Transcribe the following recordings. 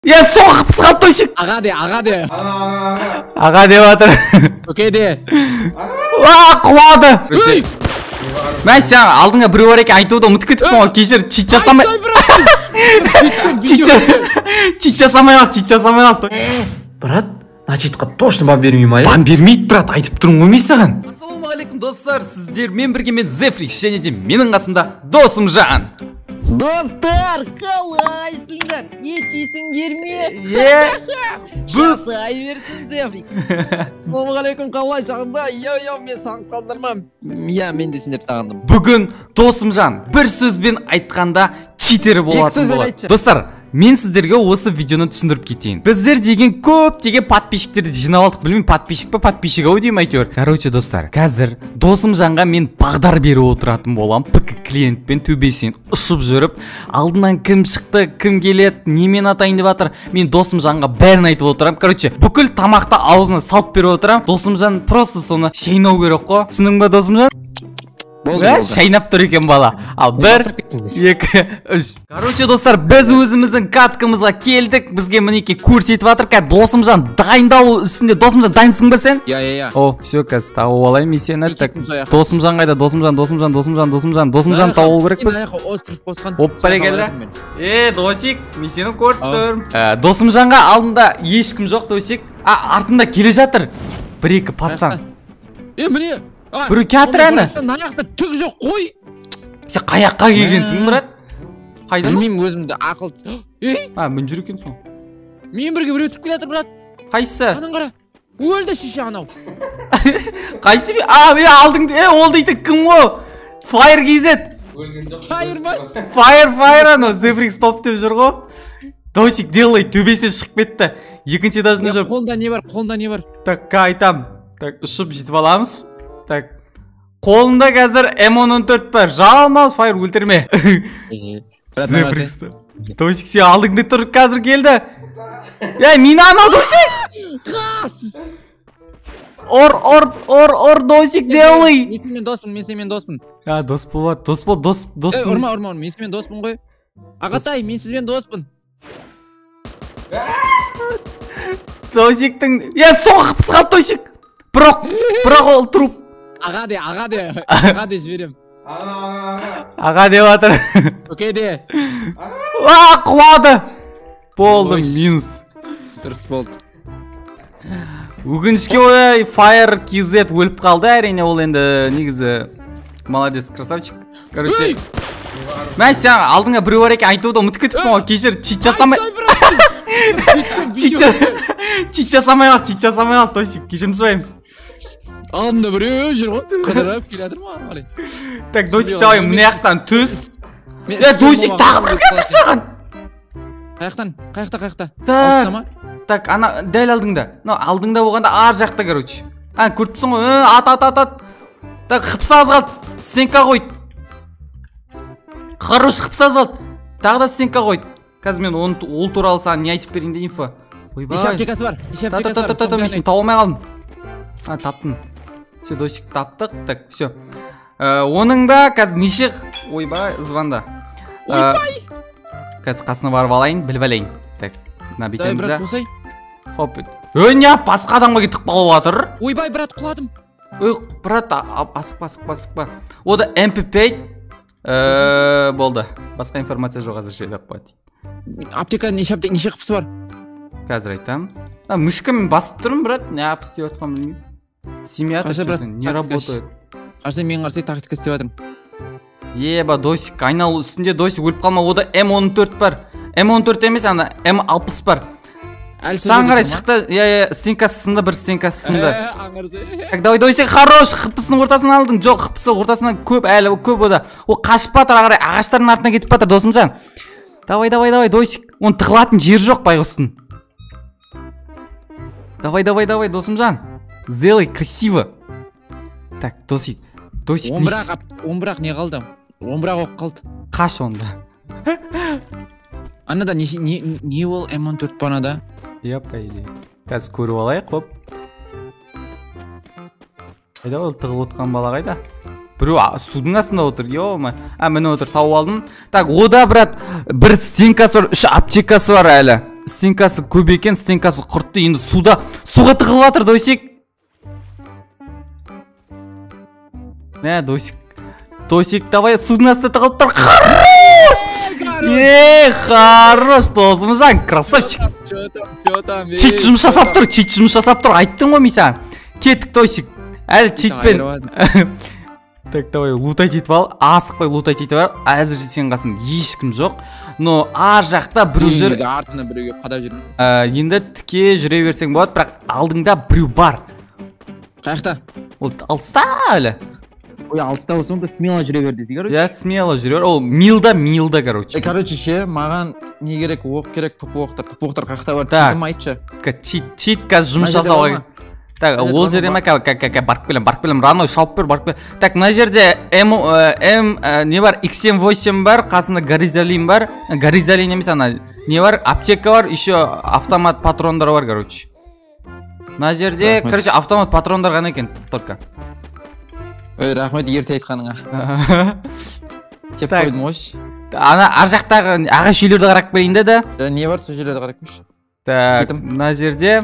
Я соғып пысқан Тосик. Аға де, аға де. Аға деп жатыр. Окей де. А, құлады. Мә, сен алдыңа біреу бар екен, айтуды ұмытып кетіппін ғой. Кешір, чит жасамай. Чит жасамай қалды, чит жасамай қалды. Брат, мына читқа точно бан бермей ма? Бан бермейді, брат, айтып тұрмын ғой мен саған. Ассалаумағалейкум, достар, сіздермен бірге мен Зефрикс және де менің қасымда досым Жан. Достар, қалайсыңдар? Нетесіңдер ме? Жасай берсін, Зефрикс. Ассалаумағалейкум, қалай жағдай? Йо-йо, мен сағынып қалдым. Иә, мен де сендерді сағындым. Бүгін досым Жан бір сөзбен айтқанда читер болатын болады. Достар, мен сіздерге осы видеоны түсіндіріп кетейін. Біздер деген көптеген подписчиктерді жинап алдық. Білмеймін, подписчик па, подписчик ау деймін әйтеуір. Короче, достар, қазір досым Жанға мен бағдар беріп отыратын болам. ПК клиентпен төбесінен ұшып жүріп, алдынан кім шықты, кім келеді, немен атайын деп жатыр. Мен досым Жанға бәрін айтып отырамын. Короче, бүкіл тамақты аузына салып беріп отырамын. Досым Жан просто соны шайнау керек қой. Түсіндің ба, досым Жан? Болды, шайнап тұр екен бала. Ал 1, 2, 3. Короче, достар, біз өзіміздің каткамызға келдік. Бізге мінекей көрсетіп жатыр. Қазір досым Жан дайындалу үстінде. Досым Жан, дайынсың ба сен? Иә, иә, иә. О, все, қазір тауып алайын мен сені. Так, досым Жан қайда? Досым Жан, досым Жан, досым Жан, досым Жан, досым Жан тауып керекпіз. Остров қосқан. Оп, бәрекелді. Е, Досик, мен сені көріп тұрмын. Досым Жанға алдында ешкім жоқ, Досик. А, артында келе жатыр. 1-2 пацан. Е, міне. Біреу келатыр әні. Мына жақта түк жоқ қой. Сен қаяққа келгенсің, брат? Қайдан? Білмеймін, өзімді ақыл. Ей! А, мін жүр екенсің. Мен бірге біреу түсіп келе жатыр, брат. Қайсысы? Анан қара. Өлді шеше анау. Қайсы? А, мен алдыңды. Е, ол дейтін кім ғой? Fire KZ. Өлген жоқ. Fire ма? Fire, Fire анау. Зефрикс топ деп жүр ғой. Досик делай, төбесіне шығып кетті. Екінші этажында жүр. Қолында не бар? Қолында не бар? Так, айтам. Так, ұшып жетіп аламыз. Так, қолында қазір М14 бар. Жалмауыз, Файр, өлтірме. Зефриксті. Досик, сен алдыңда тұр, қазір келді. Е, мені анау, Досик! Қас! Ор, ор, ор, ор, Досик, делай! Мен сенімен доспын, мен сенімен доспын. А, дос болады, дос бол, дос, дос. Ұрма, ұрма, мен сенімен доспын ғой. Ағатай, мен сізбен доспын. Досиктің... Е, соғып пысқан Досик! Бірақ, бірақ ол труп. Аға де, аға де, аға де жіберем. Аға деп жатыр. Окей де. А, құлады. Болды, минус. Дұрыс болды. Өкінішке орай Fire KZ өліп қалды, әрине, ол енді негізі молодец, красавчик. Короче, мә, сен алдыңа біреу бар екен, айтуды ұмытып кетіппін ғой. Кешір, чит жасамай. Чит жасамай қалды, чит жасамай қалды, Тосик, кешірім сұраймыз. Алдымда біреу жүр ғой, қыдырып келе жатыр ма қалай? Так, Досик, давай мына жақтан түс. Е, Досик, тағы біреу келе жатыр саған. Қаяқтан? Қаяқта, қаяқта? Так, так, ана дәл алдыңда. Мынау алдыңда болғанда ар жақта, короче. А, көріп тұрсың ғой. Ат, ат, ат, ат. Так, хыпсы аз қалды. Стенка қойды. Хорош, хыпсы аз қалды. Тағы да стенка қойды. Қазір мен оны, ол туралы саған не айтып берейін де инфо. Ойбай. Неше аптекасы бар? Неше аптекасы бар? Та, мен сені таба алмай қалдым. А, таптым. Все, Досик, таптық. Так, все. Оның да қазір неше... Ойбай, звонда. Ойбай! Қазір қасына барып алайын, біліп алайын. Так, мына бүйтеміз да. Брат, хоп. Ой, не, басқа адамға кетіп қалып жатыр. Ойбай, брат, құладым. Ой, брат, асықпа, асықпа, асықпа. Ода MP5 болды. Басқа информация жоқ әзірше деп қояды. Аптека неше аптека, неше қыпсы бар? Қазір айтамын. А, мышкамен басып тұрмын, брат. Не істеп жатқанын білмеймін. Семья не работает. Қарсы, мен қарсы тактика істеп жатырмын. Еба, Досик, айналу үстінде, Досик, өліп қалма. Ода М14 бар. М14 емес, ана М60 бар. Саған қарай шықты. Иә, иә, стенкасы сынды, бір стенкасы сынды. Так, давай, Досик, хорош, хпсының ортасынан алдың. Жоқ, хпсы ортасынан көп, әлі көп ода. Ол қашып батыр, ары қарай ағаштардың артына кетіп батыр, досымжан. Давай, давай, давай, Досик. Оның тығылатын жері жоқ байғұстың. Давай, давай, давай, досымжан. Сделай красиво. Так, Досик, Досик. Он бірақ не қалды? Он бірақ оқ қалды. Қаш онда. Анада не ол М14 па анада? Иә, по идее. Қазір көріп алайық, хоп. Қайда ол тығылып отқан бала қайда? Біреу судың астында отыр, ё-моё. А, міне отыр, тауып алдым. Так, ода, брат, бір стенкасы бар, 3 аптекасы бар әлі. Стенкасы көп екен, стенкасы құртты. Енді суда, суға тығылып жатыр, Досик. Мә, Досик. Досик, давай, судың астына тығылып тұр. Хорош! Ей, хорош, Досымжан, красавчик. Чит жұмыс жасап тұр, чит жұмыс жасап тұр. Айттым ғой мен саған. Кеттік, Досик. Әлі читпен. Так, давай, лутать етіп ал. Асықпай лутать етіп ал. Әзірше сенің қасында ешкім жоқ. Но ар жақта біреу жүр. Артына біреуге қадап жүрміз. Енді тіке жүре берсең болады, бірақ алдыңда біреу бар. Қай жақта? Ол алыста әлі. Ой, алыста болса, онда смело жүре бер десең, короче. Иә, смело жүре бер. Ол милда, милда, короче. Короче, ше, маған не керек, оқ керек, ПП оқтар. ПП оқтар қай жақта бар? Так. Читім айтшы. Чит, чит қазір жұмыс жасауға. Так, ол жерде ма, барып келем, барып келем, раной шауып бер, барып келем. Так, мына жерде М, не бар, XM8 бар, қасында горизалин бар. Горизалин емес, ана не бар, аптека бар, еще автомат патрондар бар, короче. Мына жерде, короче, автомат патрондар ғана екен, только. Ой, рахмет, ерте айтқаныңа. Кеп қойдым ғой. Ана ар жақтағы ағаш үйлерді қарап келейін да. Не бар, сол жерлерді қарап келші. Так, мына жерде.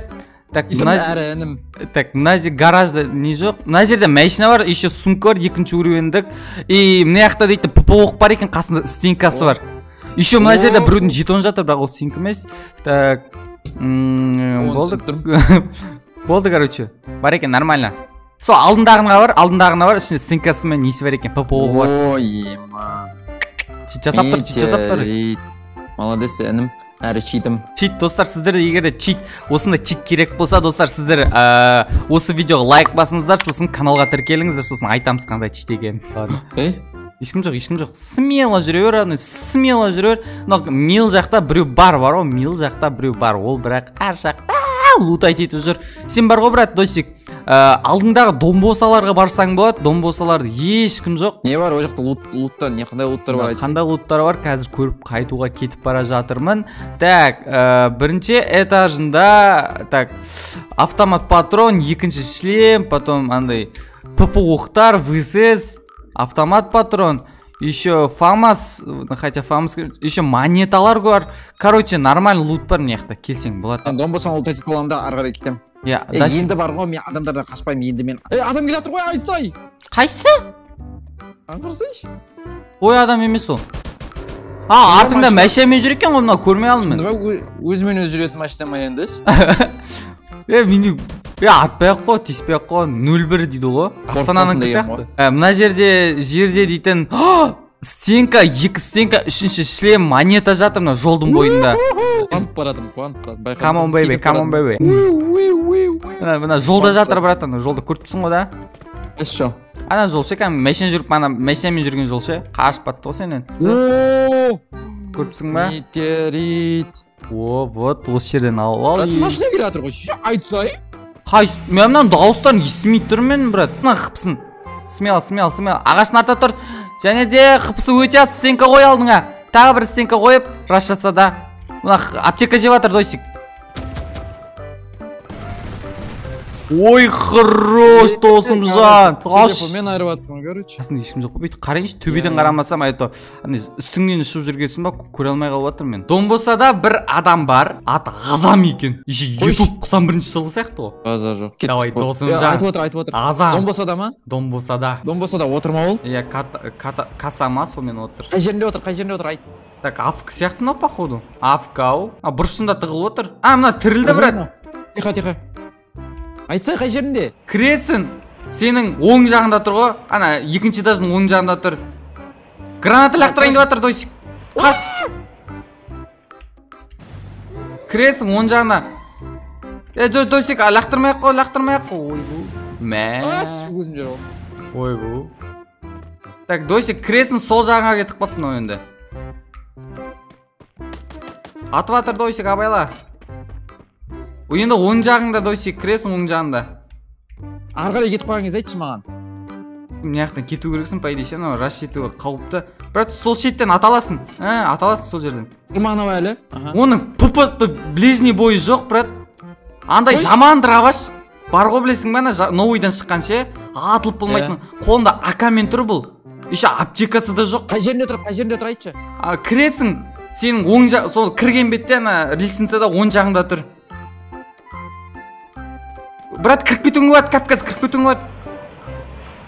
Так, мына жерде гаражда не жоқ. Мына жерде машина бар, еще сумка бар, екінші уровеньдік. И мына жақта дейтін ПП оқ бар екен, қасында стенкасы бар. Еще мына жерде біреудің жетоны жатыр, бірақ ол сенікі емес. Так, болды. Болды, короче. Бар екен, нормально. Сол алдындағына бар, алдындағына бар, ішінде стенкасы мен несі бар екен, ПП оғы бар. Ой, ема. Чит жасап тұр, чит жасап тұр. Молодец, інім. Әрі читім. Чит, достар, сіздер егер де чит, осындай чит керек болса, достар, сіздер осы видеоға лайк басыңыздар, сосын каналға тіркеліңіздер, сосын айтамыз қандай чит екенін. Ладно. Ешкім жоқ, ешкім жоқ. Смело жүре бер, аны, смело жүре бер. Но мил жақта біреу бар, бар ғой, мил жақта біреу бар. Ол бірақ ар жақта лутать етіп жүр. Сен бар ғой, брат, Досик. Алдыңдағы домбосаларға барсаң болады, домбосаларда ешкім жоқ. Не бар ол жақта луттар, не қандай луттар бар? Қандай луттар бар? Қазір көріп қайтуға кетіп бара жатырмын. Так, бірінші этажында, так, автомат патрон, екінші шлем, потом андай ПП оқтар, ВСС, автомат патрон, еще ФАМАС, хотя ФАМАС, еще монеталар бар. Короче, нормальный лут бар мына жақта, келсең болады. Домбосаны лутать етіп аламын да, ары қарай кетемін. Енді бар ғой, мен адамдардан қашпаймын, енді мен. Адам келе жатыр ғой, айтсай. Қайсы? Аңғарсайшы. Ой, адам емес ол. А, артыңда машинамен жүр екен ғой, мынау көрмей алдым мен. Өзімен өзі жүретін машина ма енді? Мен атпай ақ қой, тиіспей ақ қой, 0-1 дейді ғой. Астананікі сияқты. Мына жерде дейтін стенка, екі стенка, үшінші шлем, монета жатыр мына жолдың бойында. Қуанып баратырмын, қуанып баратырмын. Come on baby, come on baby. Мына жолда жатыр, брат, ана жолда көріп тұрсың ғой да? Қайсы жол? Ана жол ше, кәдімгі машина жүріп, ана машинамен жүрген жол ше, қашып батты ғой сенен. Көріп тұрсың ба? Метеорит. О, вот, осы жерден алып ал. Машина келе жатыр ғой, айтсай. Қайсы? Мен мынаның дауыстарын естімей тұрмын мен, брат. Мына қыпсын. Смело, смело, смело. Ағаштың артына тұр. Және де қыпсы өте аз, стенка қой алдыңа. Тағы бір стенка қойып, раш жаса да. Мына аптека жеп жатыр, Досик. Ой, хорош, Досымжан. Телефонмен айырып жатырмын, короче. Қасында ешкім жоқ қой. Бүйтіп қарайыншы, төбеден қарамасам, айто, ана үстіңнен ұшып жүргенсің ба, көре алмай қалып жатырмын мен. Домбосада бір адам бар, аты Азам екен. Еще YouTube 91 жылғы сияқты ғой. Базар жоқ. Давай, Досымжан. Айтып отыр, айтып отыр. Азам. Домбосада ма? Домбосада. Домбосада отыр ма ол? Иә, каса ма, сонымен отыр. Қай жерінде отыр, қай жерінде отыр, айт. Так, АФК сияқты мынау, походу. АФК ау. А, бұрышында тығылып отыр. А, мына тірілді, брат. Тихо, тихо. Айтсай, қай жерінде? Кіресің, сенің оң жағында тұр ғой. Ана, екінші этаждың оң жағында тұр. Граната лақтырайын деп жатыр, Досик. Қаш. Кіресің оң жағына. Досик, лақтырмай ақ қой, лақтырмай ақ қой. Ойбу. Мә. Қаш, өзім жүр ол. Ойбу. Так, Досик, кіресің сол жағыңа кетіп қалыпты мынау енді. Атып жатыр, Досик, абайла. Енді оң жағыңда, Досик, кіресің оң жағында. Ары қарай кетіп қалған кезде айтшы маған. Мына жақтан кету керексің, по идее, ше, мынау раш етуге қауіпті. Брат, сол шеттен ата аласың. Ата аласың сол жерден. Тұрмағына әлі. Оның ПП ближний бойы жоқ, брат. Андай жаман дробаш бар ғой, білесің бе, ана новыйдан шыққан ше, атылып болмайтын. Қолында АК-мен тұр бұл. Еще аптекасы да жоқ. Қай жерінде тұр, қай жерінде тұр, айтшы. Кіресің, Сенің оң жақ, сол кірген бетте ана лестницада оң жағында тұр. Брат, кіріп кетуің болады, капказ кіріп кетуің болады.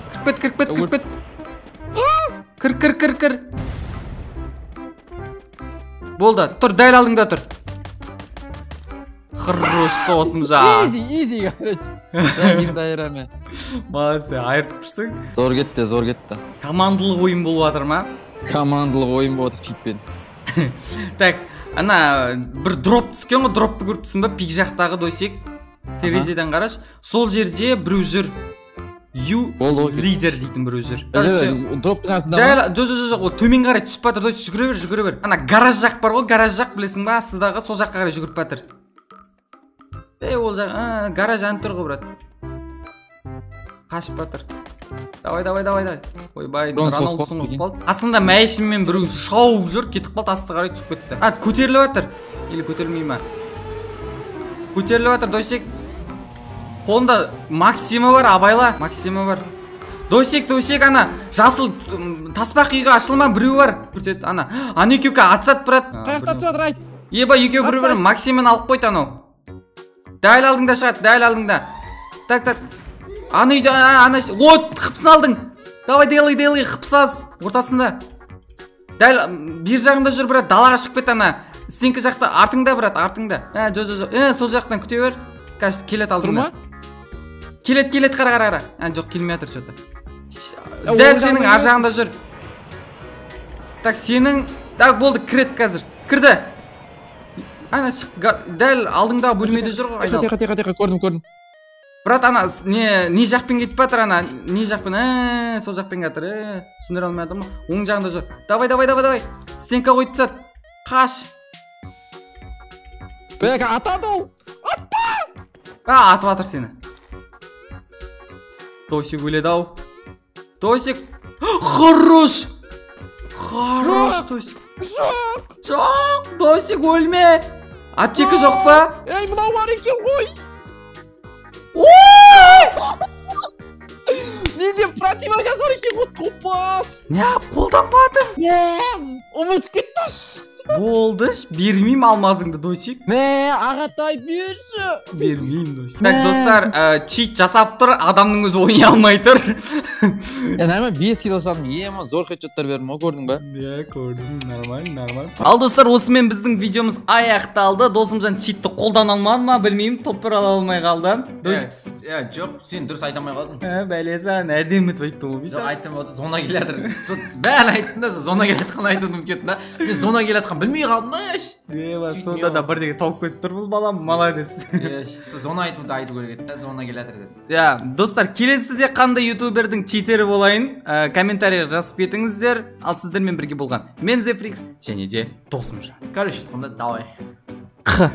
Кіріп кет, кіріп кет, кіріп кет. Кір, кір, кір, кір. Болды, тұр, дәл алдыңда тұр. Хорош, Досымжан. Изи, изи, короче. Мен дайыраме. Молодцы, айырып тұрсың. Зор кетті, зор кетті. Командалық ойын болып жатыр ма? Командалық ойын болып жатыр читпен. Так, ана бір дроп түскен ғой, дропты көріп тұрсың ба? Пик жақтағы Досик. Терезеден қарашы. Сол жерде біреу жүр. Ю лидер дейтін біреу жүр. Дроптың артында ма? Жоқ, жоқ, жоқ, ол төмен қарай түсіп жатыр. Досик, жүгіре бер, жүгіре бер. Ана гараж жақ бар ғой, гараж жақ білесің ба? Астыдағы сол жаққа қарай жүгіріп жатыр. Ей, ол жақ, гараж жанып тұр ғой, брат. Қашып жатыр. Давай, давай, давай, давай. Ойбай, Роналду соңғы қалды. Астында мәйшіммен біреу шауып жүр, кетіп қалды, асты қарай түсіп кетті. А, көтеріліп жатыр. Или көтерілмей ма? Көтеріліп жатыр, Досик. Қолында Максимы бар, абайла. Максимы бар. Досик, Досик, ана жасыл таспақ үйге ашылма, біреу бар. Көрсет, ана. Ана екеуі атсат, брат. Қаяқта атып жатыр, айт. Еба, екеуі бір-бірін Максимін алып қойды анау. Дәл алдыңда шығады, дәл алдыңда. Так, так. Ана үйде, ана, от, қыпсын алдың. Давай, делай, делай, қыпсаз. Ортасында. Дәл, бер жағында жүр, брат, далаға шығып кет ана. Стенка жақта, артыңда, брат, артыңда. Жо, жо, жо. Сол жақтан күте бер. Қазір келеді алдыңда. Келеді, келеді, қара, қара, қара. Жоқ, келмей жатыр, что-то. Дәл сенің ар жағында жүр. Так, сенің, так, болды, кіреді қазір. Кірді. Ана, шық, дәл алдыңдағы бөлмеде жүр ғой. Тихо, тихо, тихо, көрдім, көрдім. Брат, ана, не жақпен кетіп жатыр, ана, не жақпен, сол жақпен жатыр, түсіндіре алмай жатырмын. Оң жағында жүр. Давай, давай, давай, давай. Стенка қойып тастады. Қаш. Бәк, атады ол. Атпа! А, атып жатыр сені. Досик өледі ау. Досик. Хорош! Хорош, Досик. Жоқ! Жоқ! Досик, өлме! Аптека жоқ па? Ей, мынау бар екен ғой! Ой! Менде противогаз бар екен ғой, топас! Не, қолданбадым! Ұмытып кеттім! Болды, бермеймін алмазыңды, Досик. Мә, ағатай, берші! Бермеймін, Досик. Так, достар, чит жасап тұр, адамның өзі ойнай алмай тұр. Нормально, 5 кило салдым, ема, зор хедшоттар бердім, көрдің ба? Иә, көрдім, нормально, нормально. Ал, достар, осымен біздің видеомыз аяқталды. Досымжан читті қолдана алмады ма, білмеймін, топ бір ала алмай қалды. Иә, жоқ, сен дұрыс айта алмай қалдың. Бәлесі, әдемі өтіп айттың ғой. Жоқ, айтсам болды, зона келе жатыр. Бәрін айттым да, зона келе жатқанын айтуды ұмытып кеттім да. Мен зона келе жатқан білмей қалдым да. Еба, сонда да бірдеңе тауып кетіп тұр бұл балам, молодец. Зона айтуды айту керек еді да, зона келе жатыр деп. Иә, достар, келесіде қандай ютубердің читері болайын, комментарий жазып кетіңіздер. Ал сіздермен бірге болған мен Зефрикс және де Досымжан. Короче, айтқанда, давай. Қ.